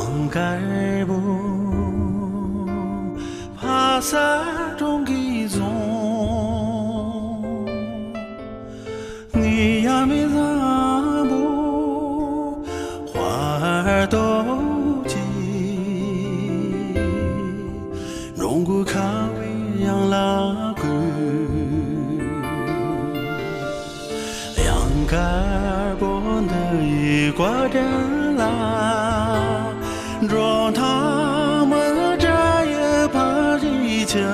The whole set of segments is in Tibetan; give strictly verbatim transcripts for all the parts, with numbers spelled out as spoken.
དཀར་པོ་ཕ་ས་གྲོང་གི་རྫོང་། ངའི་ཡ་མེད་བཟང་པོ་དཔའ་སྟོབས་ཆེ། འགྲོ་མགོན་ཁ་བའི་གཡང་ལ་གུས། གཡང་དཀར་པོ་འདི་ཡི་བཀའ་དྲིན་ལ། འགྲོ་མཐའ་མི་བྲལ་ཡི་ཕ་རི་ཆུ།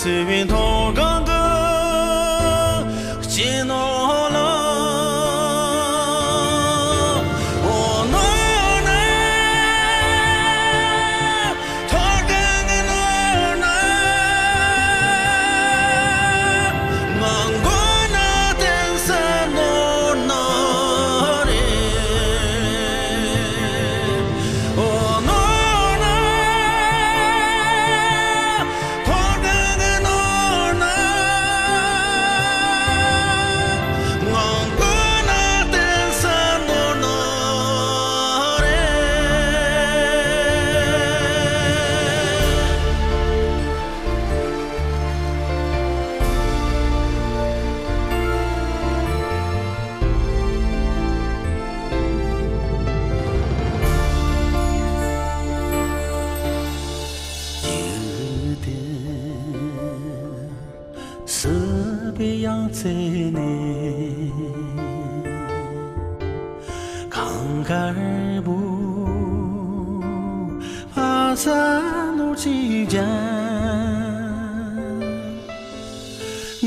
སེ་བའི་མཐོ་སྒང་གི་སྤྱི་ནོར་ལ། འོ་ནོར་ན། མཐོ་སྒང་གི་ནོར་ན། ངང་དགོས་ན་བརྟན་ས་ནོར་ན་རེ། འོ་ནོར་ན། མཐོ་སྒང་གི་ནོར་ན། ངང་དགོས་ན་བརྟན་ས་ནོར་ན་རེ། ཡུལ་དེ་སྲིད་པའི་ཡང་རྩེ་ནས། གངས་དཀར་པོ་ཕ་ས་ནོར་གྱིས་བརྒྱན།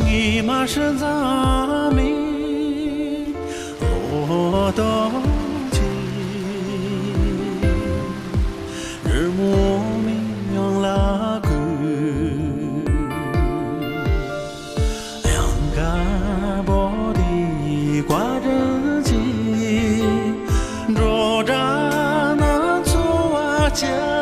ངའི་མ་ཧྲི་མཛངས་མའི་ལོ་ཏོག་ཅིག་རི་མོ་མི་ཡང་ལ་གུས། གཡང་དཀར་པོ་འདི་ཡི་བཀའ་དྲིན་གྱིས། འགྲོ་གྲྭ་རྣམས་འཚོ་བ་སྐྱེལ།